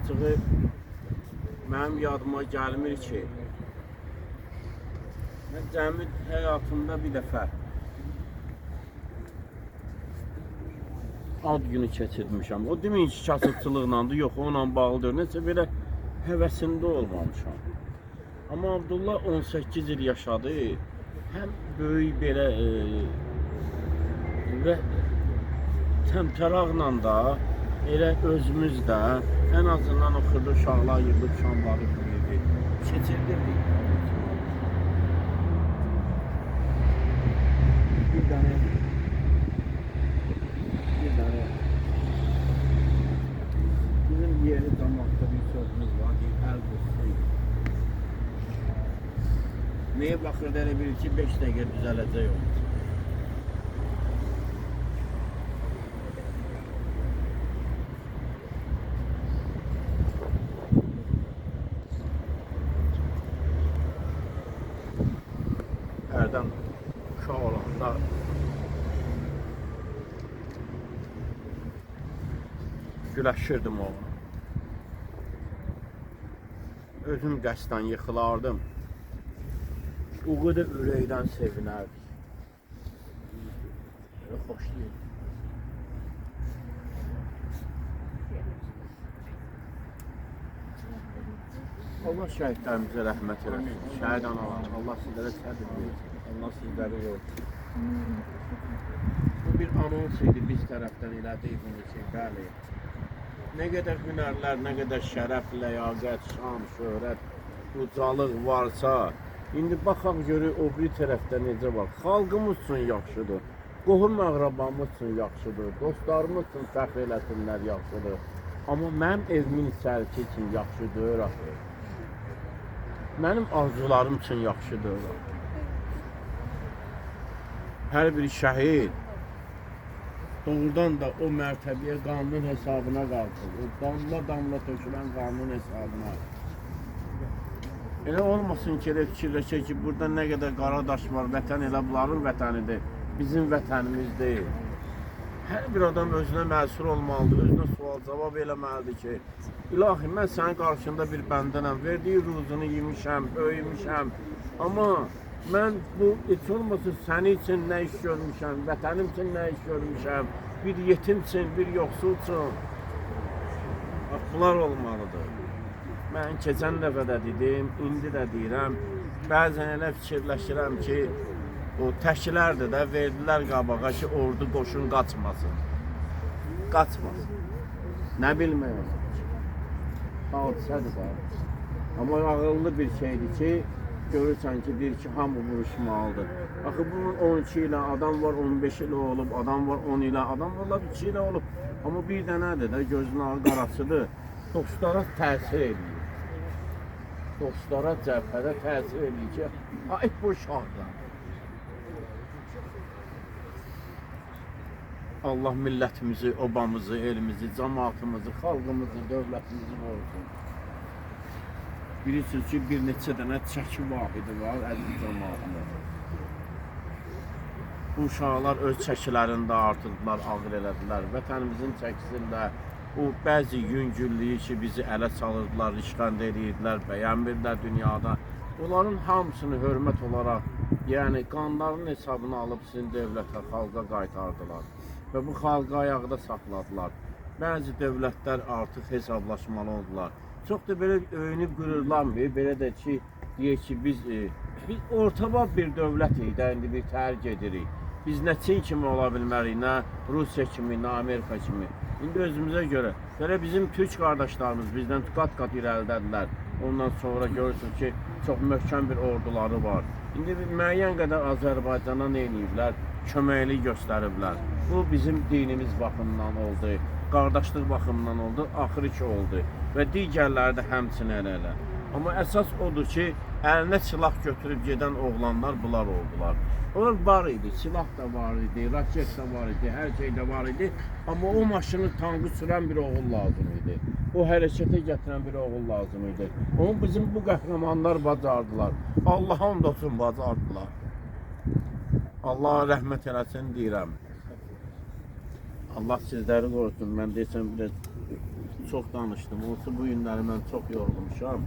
Açığı mənim yadıma gəlmir ki, mən cəmi həyatımda bir dəfə ad günü keçirmişəm. O deməyin ki, kasıbçılıqlandır, yox, onunla bağlı deyil. Nəsə belə həvəsində olmamışam. Amma Abdullah 18 il yaşadı. Həm böyük belə və təmtəraqla da elə özümüz də ən azından o xırda uşaqlar yığılıb şamları üfləyirdi. Keçirdirdik. Bir dənə bizim yeri camaatda bir sözümüz var, deyir, əl qutsu. Nəyə baxırdı elə bil ki, 5 dəqiqə düzələcək o. Hərdən uşaq olanda güləşirdim onunla. Özüm qəsdən yıxılardım. O qədər ürəkdən sevinərdik. Elə xoşlayırdım. Allah şəhidlərimizə rəhmət eləsin. Şəhid analar, Allah sizlərə səbir versin. Allah sizləri qorusun. Bu bir anons idi biz tərəfdən elədik bunu ki, bəli. Nə qədər hünərlər, nə qədər şərəf, ləyaqət, şan, şöhrət, ucalıq varsa, indi baxaq görək o biri tərəfdə necə var. Xalqımız üçün yaxşıdır, qohum əqrabamız üçün yaxşıdır, dostlarımız üçün fəxr eləsinlər yaxşıdır. Amma mənim evimin içərisi üçün yaxşı deyil axı. Mənim arzularım üçün yaxşı deyil axı. Hər bir şəhid doğrudan da o mərtəbəyə qanun hesabına qalxır. O damla-damla tökülən qanun hesabına. Elə olmasın ki, elə fikirləşək ki, burada nə qədər qara daş var, vətən elə bunların vətənidir, bizim vətənimiz deyil. Hər bir adam özünə məsul olmalıdır, özünə sual-cavab eləməlidir ki, İlahi, mən sənin qarşında bir bəndənəm, verdiyi ruzunu yemişəm, böyümüşəm, amma mən bu heç olmasa sənin üçün nə iş görmüşəm, vətənim üçün nə iş görmüşəm, bir yetim üçün, bir yoxsul üçün. Bax, bunlar olmalıdır. Mən keçən dəfə də dedim, indi də deyirəm, bəzən elə fikirləşirəm ki, o təklərdir də, verdilər qabağa ki, ordu qoşun qaçmasın. Qaçmasın. Nə bilmək olar ki? Hadisədir də. Amma ağıllı bir şeydir ki, görürsən ki, deyir ki, hamı vuruşmalıdır. Axı bunun 12 ilə adam var, 15 ilə olub, adam var 10 ilə, adam var 2 ilə olub. Amma bir dənədir də, gözünün ağı qarasıdır. Dostlara təsir eləyir. Dostlara cəbhədə təsir eləyir ki, ay bu uşaqlar. Allah millətimizi, obamızı, elimizi, cəmaatımızı, xalqımızı, dövlətimizi qorusun. Bilirsiniz ki, bir neçə dənə çəki vahidi var, əziz cəmaatımız. Bu uşaqlar öz çəkilərini də artırdılar, ağır elədilər. Vətənimizin çəkisində o bəzi yüngüllüyü ki, bizi ələ salırdılar, rişxənd eləyirdilər, bəyənmirdilər dünyada. Onların hamısını hörmət olaraq, yəni qanlarının hesabını alıb sizin dövlətə, xalqa qaytardılar. Və bu xalqı ayaqda saxladılar. Bəzi dövlətlər artıq hesablaşmalı oldular. Çox da belə öyünüb qürurlanmıyor, belə də ki, deyək ki, biz ortabab bir dövlətik də, indi bir tərk edirik. Biz nə Çin kimi ola bilmərik, nə Rusiya kimi, nə Amerika kimi. İndi özümüzə görə, belə bizim türk qardaşlarımız bizdən qat-qat irəlidədirlər. Ondan sonra görürsünüz ki, çox möhkəm bir orduları var. İndi müəyyən qədər Azərbaycana nə eləyiblər? Köməklik göstəriblər. Bu bizim dinimiz baxımından oldu, qardaşlıq baxımından oldu, axırı ki oldu. Və digərləri də həmçinin elə. Amma əsas odur ki, əlinə silah götürüb gedən oğlanlar bunlar oldular. Onlar var idi, silah da var idi, raket də var idi, hər şey də var idi. Amma o maşını, tankı sürən bir oğul lazım idi. O hərəkətə gətirən bir oğul lazım idi. Onu bizim bu qəhrəmanlar bacardılar. Allaha and olsun bacardılar. Allah rəhmət eləsin deyirəm. Allah sizləri qorusun. Mən desəm biraz Çox danışdım. Onsuz bu günləri mən çox yorulmuşam.